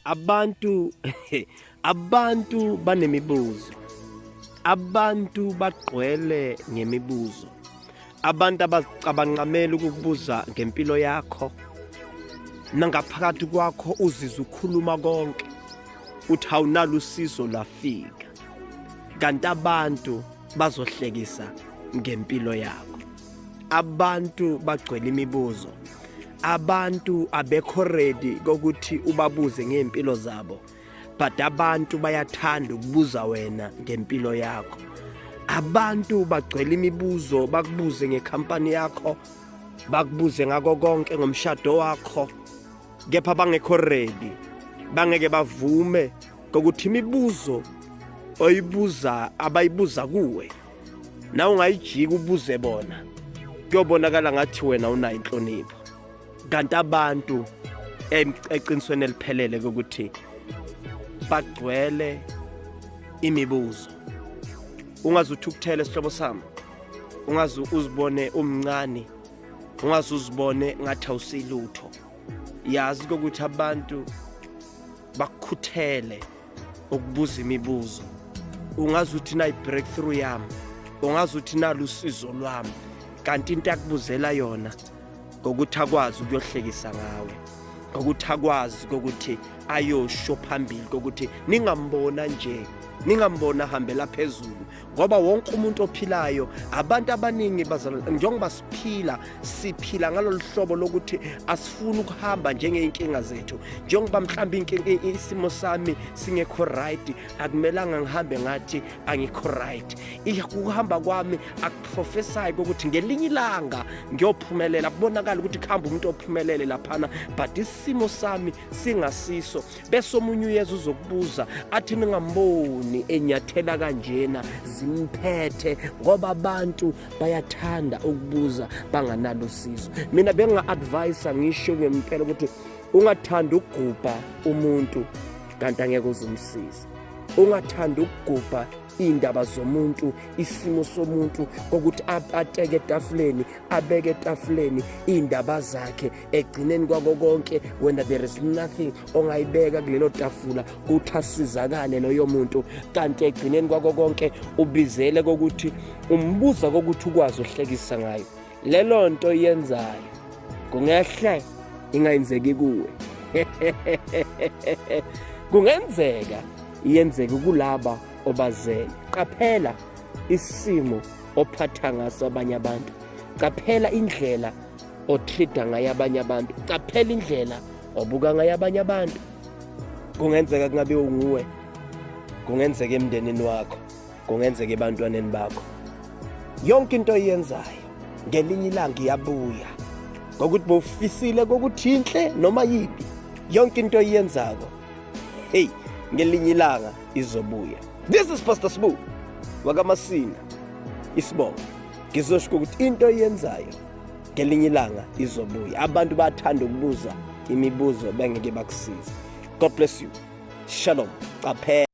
Abantu abantu banemibuzo. Abantu bagqwele ngemibuzo. Abantu abacabanqamela ukukubuza ngempilo yakho. Nangaphakathi kwakho uzizwa ukhuluma konke. Uthi awunalo usizo lwafika. Kanti abantu bazohlekisa ngempilo yakho. Abantu bagcwele imibuzo. Abantu abekho ready kokuthi ubabuze ngempilo zabo, but abantu bayathanda ukubuza wena ngempilo yakho. Abantu bagcwele imibuzo, bakubuze ngekhampani yakho, bakubuze ngako konke ngomshado wakho, kepha bangekho ready, bangeke bavume kokuthi imibuzo oyibuza abayibuza kuwe nawe ungayijika ubuze bona, kuyobonakala ngathi wena unayo inhlonipho. Kanti abantu eqinisweni eliphelele ukuthi bagcwele imibuzo. Ungaze uthukuthele sihlobo sami, ungaze uzibone umncane, ungaze uzibone ngathi awusilutho. Yazi ukuthi abantu bakukhuthele ukubuza imibuzo. Ungaze uthi nayi breakthrough yami, ungaze uthi nalu usizo lwami, kanti into akubuzela yona ngokuthi akwazi ukuyohlekisa ngawe, ngokuthi akwazi ukuthi ayosho phambili kokuthi ningambona nje, ningambona hambela phezulu. Ngoba wonke umuntu ophilayo, abantu abaningi bazalwane, njengoba siphila, siphila ngalolu hlobo lokuthi asifuni ukuhamba njengey'nkinga zethu. Njengoba mhlawumbe isimo sami singekho right, akumelanga ngihambe ngathi angikho right. Ukuhamba kwami akuprofesayi kokuthi ngelinye ilanga ngiyophumelela, kubonakala ukuthi kuhamba umuntu ophumelele laphana, but isimo sami singasiso. Bese omunye uyeza uzokubuza athi ningamboni enyathela kanjena, zimphethe, ngoba abantu bayathanda ukubuza banganalo usizo. Mina benginga-advise ngisho ngempela ukuthi ungathanda ukugubha umuntu kanti angeke uzumsize. Ungathanda ukugubha iy'ndaba zomuntu, isimo somuntu, kokuthi ateke etafuleni, abeke etafuleni iy'ndaba zakhe. Egcineni kwako konke wena there is nothing ongayibeka kulelo tafula kuthi asizakale loyo muntu. Kanti egcineni kwako konke ubizele kokuthi umbuza kokuthi ukwazi uhlekisa ngayo lelo nto yenzayo, kungehle ingayenzeki kuwe, kungenzeka iyenzeke kulaba obazele. Qaphela isimo ophatha ngaso abanye abantu, qaphela indlela otreat-a ngayo abanye abantu, qaphela indlela obuka ngayo abanye abantu. Kungenzeka kungabe unguwe, kungenzeka emndenini wakho, kungenzeka ebantwaneni bakho. Yonke into oyenzayo ngelinye ilanga iyabuya, ngokuthi bowufisile kokuthi inhle noma yibi. Yonke into oyenzako, hey, ngelinye ilanga izobuya. This is Pastor Sbu wakaMasina isibongo. Ngizosho ukuthi into oyenzayo ngelinye ilanga izobuya. Abantu bathanda ukubuza imibuzo bengeke bakusize. God bless you. Shalom. Qaphela.